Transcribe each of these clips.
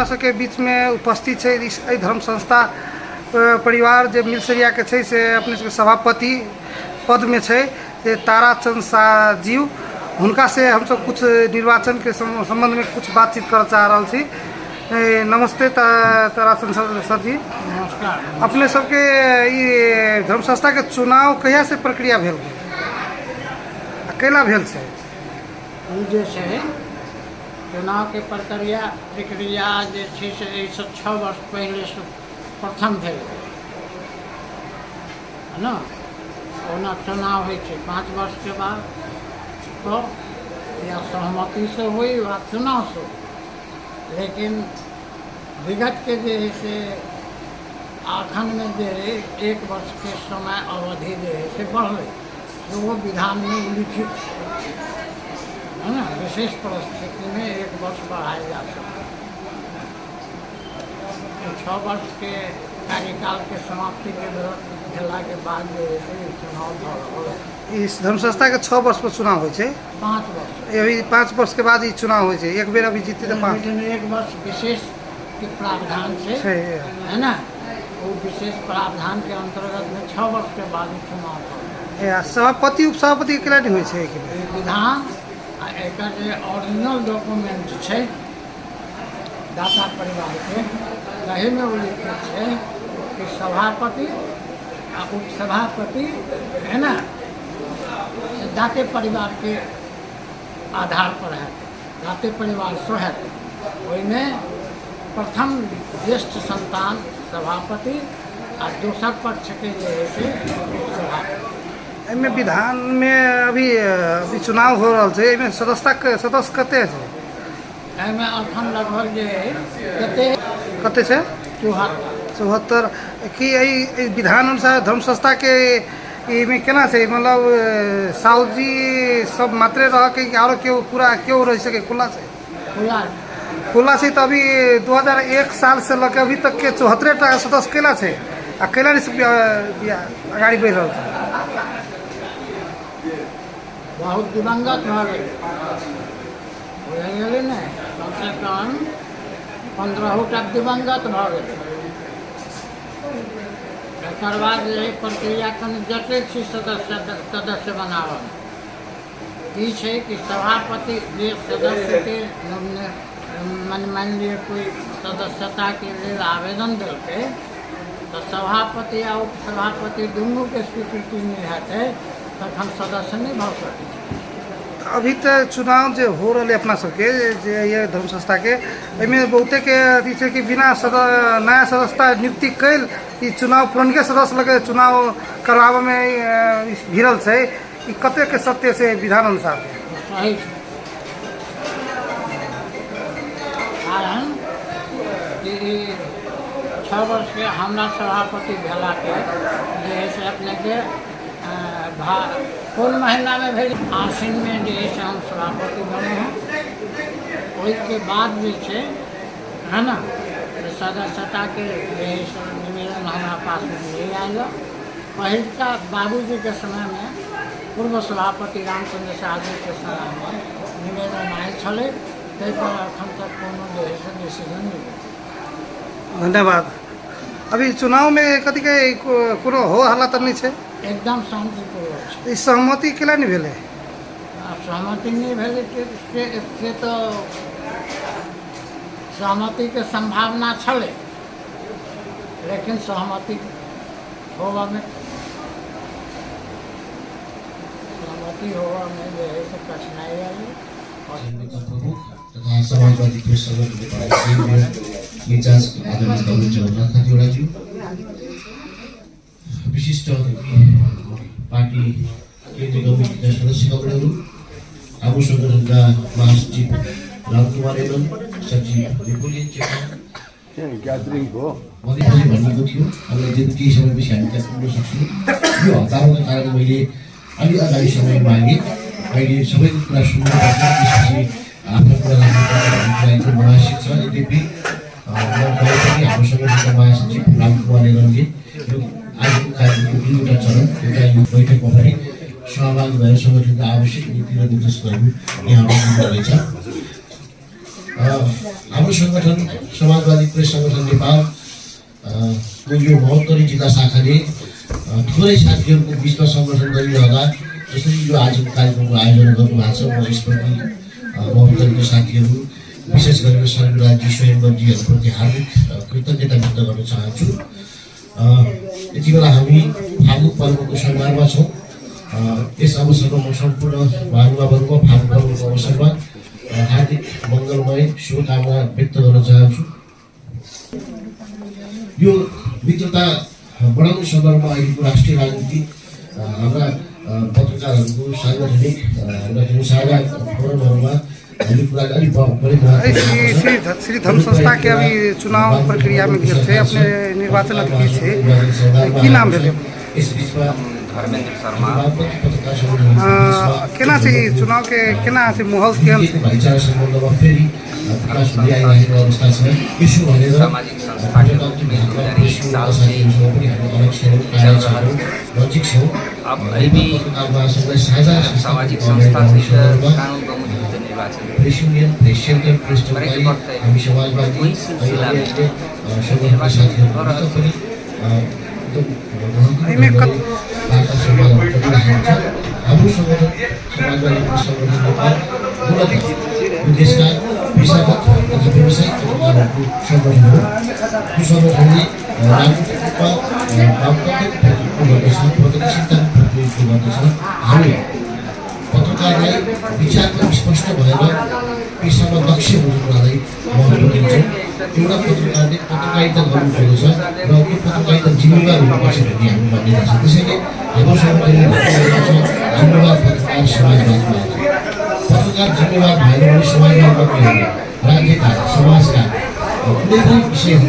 हमरा सबके बीचमे उपस्थित छै एहि धर्म संस्था परिवार जे मिलसरियाके छै से अपने सबके सभापति पदमे छै से ताराचंद साह जी। हुनका से हमसब कुछ निर्वाचनके सम्बन्धमे कुछ बातचीत करऽ चाह रहल छी। नमस्ते ताराचंद सर जी। नमस्कार। अपने सबके ई धर्म संस्थाके चुनाव कहियासँ प्रक्रिया भेल आ कैला भेल छै? ई जे छै चुनावके प्रक्रिया जे छै से एहिसँ 6 वर्ष पहिलेसँ प्रथम भेल है ने। ओना चुनाव होइ छै 5 वर्षके बाद, तो या सहमतिसँ होइ वा चुनावसँ होइ, लेकिन विगतके जे हइ से अखनमे जे हइ 1 वर्षके समय अवधि जे हइ से बढ़लै, सेहो विधानमे लिखित है ने। विशेष परिस्थितिमे 1 वर्ष बढ़ायल जा सकै। 6 वर्षके कार्यकालके समाप्तिके भेलाके बाद जे हइ से चुनाव भऽ रहल है। ई धर्म संस्थाके 6 वर्ष पर चुनाव होइ छै? 5 वर्ष। अभी 5 वर्षके बाद ई चुनाव होइ छै। एक बेर अभी जीतै तऽ 5। लेकिन 1 वर्ष विशेष के प्रावधान छै है ने। ओ विशेष प्रावधानके अन्तर्गतमे 6 वर्षके बाद ई चुनाव भऽ। सभापति उपसभापति केना नहि होइ छै? विधान आ एकर जे ओरिजिनल डॉक्यूमेंट छै दाता परिवारके, तहीमे ओ लिखल छै कि सभापति आ उपसभापति है ने से दाते परिवारके आधार पर हेतै, दाते परिवारसँ हेतै। ओहिमे प्रथम ज्येष्ठ संतान सभापति आ दोसर पक्षके जे हइ से उपसभापति। एहिमे विधानमे अभी अभी चुनाव हो रहल छै, एहिमे सदस्यता सदस्य कते छै? एहिमे अखन लगभग जे कते कते छै? 74। 74। की एहि विधान अनुसार धर्म संस्थाके एहिमे केना छै? मतलब साहुजी सब मात्रे रहके कि आरो केओ पूरा केओ रहि सके? खुला छै? खुला। खुला छै। तऽ अभी 2001 सालसँ लऽ के अभी तकके 74 टा सदस्य केला छै आ केला नहि अगाडि बढ़ि रहल छै? बहुत दिवंगत भऽ गेलै, बुझल गेलै ने। कमसँ कम 15 टा दिवंगत भऽ गेलै। एकर बाद जे प्रक्रिया कनि जटिल छै सदस्य बनाबऽमे। ई छै कि सभापति जे सदस्यके मानि लिअ कोइ सदस्यताके लेल आवेदन देलकै तऽ सभापति आ उपसभापति दुनूके स्वीकृति नहि हेतै तखन सदस्य नहि भऽ सकै छै। अभी तऽ चुनाव जे हो रहलै अपना सबके जे ये धर्म संस्थाके, एहिमे बहुतेके अथी छै कि बिना नया सदस्यता नियुक्ति कैल ई चुनाव पुरनके सदस्य लगे चुनाव कराबऽमे भिड़ल छै। ई कतेक सत्य छै विधान अनुसार? सही छै, कारण कि ई 6 वर्षके हमरा सभापति भेलाके जे हइ से अपनेके भा कोन महीनामे भेल, आश्विनमे जे हइ से हम सभापति बनलहुँ हँ। ओहिके बाद जे छै है ने से सदस्यताके जे हइ से निवेदन हमरा पासमे नहि आयल। पहिलका बाबूजीके समयमे पूर्व सभापति रामचन्द्र साहजीके समयमे निवेदन आयल छलै, ताहिपर एखन तक कोनो जे हइ से डिसीजन नहि भेल। धन्यवाद। अभी चुनावमे कथी के कोनो हो हल्ला तऽ नहि छै? एकदम शान्तिपूर्वक छै। ई सहमति केला नहि भेलै? आब सहमति नहि भेलै से तऽ सहमतिके सम्भावना छलै, लेकिन सहमति होबऽमे जे हइ से कठिनाइ आयल। प्रमुख तथा समाजवादी प्रेस संगठन नेपाल केन्द्रीय इन्चार्ज आदरणीय कवि जगन्नाथ खतिवड़ाज्यू, विशिष्ट अतिथि पार्टी केन्द्रीय कमिटीका सदस्य कमरेडहरू, हाम्रो सङ्गठनका महासचिव रामकुमार एलन, सचिव नेपोलियन चेपाङ, मध्ये पनि भनिएको थियो अब यदि केही समयपछि हामी त्यहाँ पुग्न सक्छौँ। यो हतारको कारण मैले अलि अगाडि समय मागेँ। अहिले सबैको कुरा सुन्नुपर्छ, त्यसपछि आफ्नो कुरा राख्नुपर्छ भन्ने कुरा एकदम मुनासिब छ। यद्यपि म गए पनि हाम्रो सङ्गठनका महासचिव रामकुमार एलनले यो आजको कार्यक्रमको दुईवटा चरण, एउटा यो बैठकमा पनि सहभागी भएर सङ्गठनका आवश्यक नीति र निर्देशनहरू यहाँबाट दिनुहुनेछ। हाम्रो सङ्गठन समाजवादी प्रेस सङ्गठन नेपाल को यो महोत्तरी जिल्ला शाखाले थोरै साथीहरूको बिचमा सङ्गठन गरिरहँदा जसरी यो आजको कार्यक्रमको आयोजना गर्नुभएको छ, म यसप्रति महोत्तरीको साथीहरू विशेष गरेर सर्विराजजी, स्वयंवरजीहरूप्रति हार्दिक कृतज्ञता व्यक्त गर्न चाहन्छु। यति बेला हामी फागु पर्वको समारोहमा छौँ। यस अवसरमा म सम्पूर्ण महानुभावहरूको फागु पर्वको अवसरमा हार्दिक मङ्गलमय शुभकामना व्यक्त गर्न चाहन्छु। यो मित्रता बढाउने सन्दर्भमा अहिलेको राष्ट्रिय राजनीति हाम्रा पत्रकारहरूको साङ्गठनिक हाम्रा जुन साझा फोरमहरूमा यो कुराले अलिक बढी महत्त्व। श्री श्री धर्म संस्था के अभी चुनाव प्रक्रिया में गेल छै, अपने निर्वाचन अधिकारी छै, की नाम भेलै? यस बिचमा धर्मेंद्र शर्मा। वामपन्थी पत्रकार सङ्गठनहरूको बिचमा केना छै ई चुनाव के, केना छै माहौल, केहन छै? भाइचारा सम्बन्धमा फेरि विकास हुँदै आइरहेको अवस्था छ। यसो भनेर सामाजिक संस्था के रूप में 2001 साल से साथीहरूसँग पनि हामी अलग छौँ, चल टाढा रहल छौँ, नजिक छौँ। अब एहिमे पत्रकार महासङ्घलाई साझा सामाजिक संस्था छै तऽ कानून बमोजिम तऽ निर्वाचन press union, press centre, press करैके चौतारी, पड़तै। हामी समाजवादी ओहि अनि सिलसिलामे अन्य अन्य सङ्गठनका निर्वाचन साथीहरू भऽ रहल पनि एकदम गहन एहिमे ढङ्गले वार्ता संवादहरू चलिरहेको छ। हाम्रो सङ्गठन समाजवादी प्रेस सङ्गठन नेपाल मूलतः यो देशका पेसागत तथा व्यावसायिक पत्रकारहरूको सङ्गठन हो। यो सङ्गठनले राजनीतिक रूपमा वामपन्थको प्रतिनिधित्व गर्दछ, प्रगतिशीलताको प्रतिनिधित्व गर्दछ। हामी पत्रकारलाई विचारमा स्पष्ट भएर पेसामा दक्ष हुने कुरालाई महत्त्व दिन्छौँ। एउटा पत्रकारले पत्रकारिता गर्नुपर्दछ र त्यो पत्रकारिता जिम्मेवार हुनुपर्छ भन्ने हामी भन्ने गर्छौँ। त्यसैले हाम्रो सङ्गठनले भन्ने छ, जिम्मेवार पत्रकार समाजवादी भएर, पत्रकार जिम्मेवार भएन भने समाजवाद मात्रै होइन, राज्यका समाजका कुनै पनि विषयहरू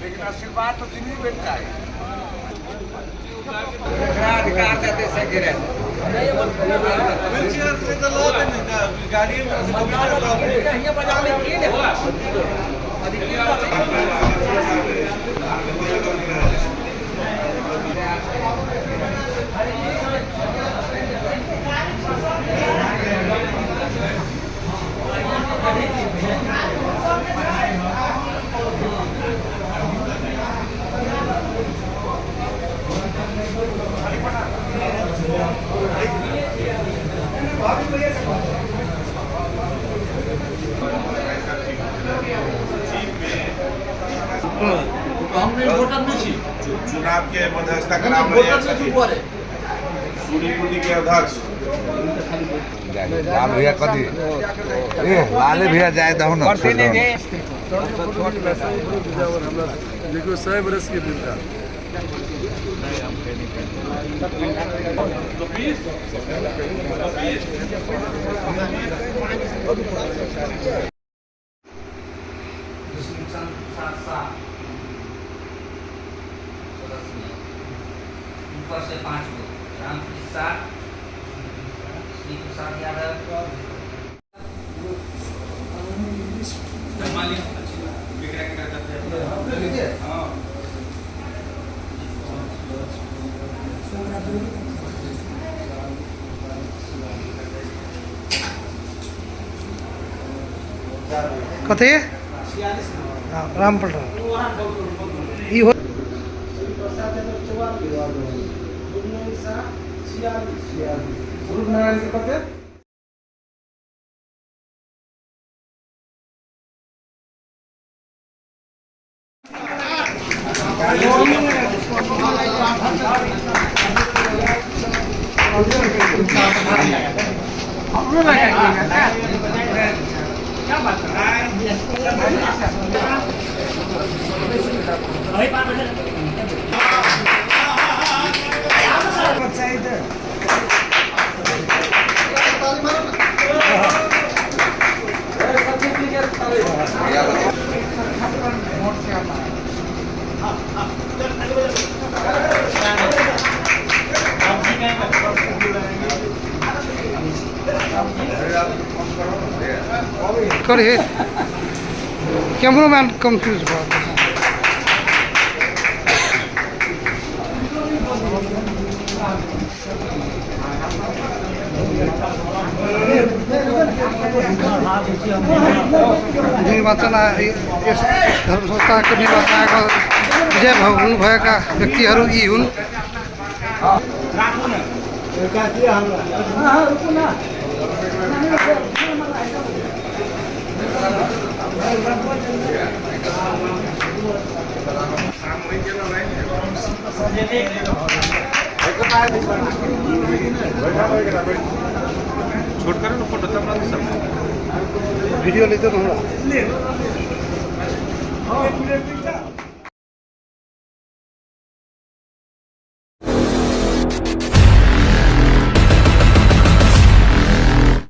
लेकिन आशीर्वाद तो दिल्ली में चाहिए, अधिकार देते से गिरे। चुनाव के मध्यस्थता कराब सूरी के अध्यक्ष लाल भैया कथी ए लाले भैया जाए दहो न। देखियो 100 बरस के मिलता। चंद प्रसाद शाह सदस्य में ऊपर से 5 गो रामकृष्ण शाह, श्री प्रसाद यादव, कथी राम पलटन ई हो। करे कैमरोमैन कंफ्यूज भऽ गेल। निर्वाचन यस धर्म संस्थाको निर्वाचन आयोगमा विजय हुनुभएका व्यक्तिहरू यी हुन्। छोट करू ने फोटो तब ना सब भिडियो लिँदै हमरा।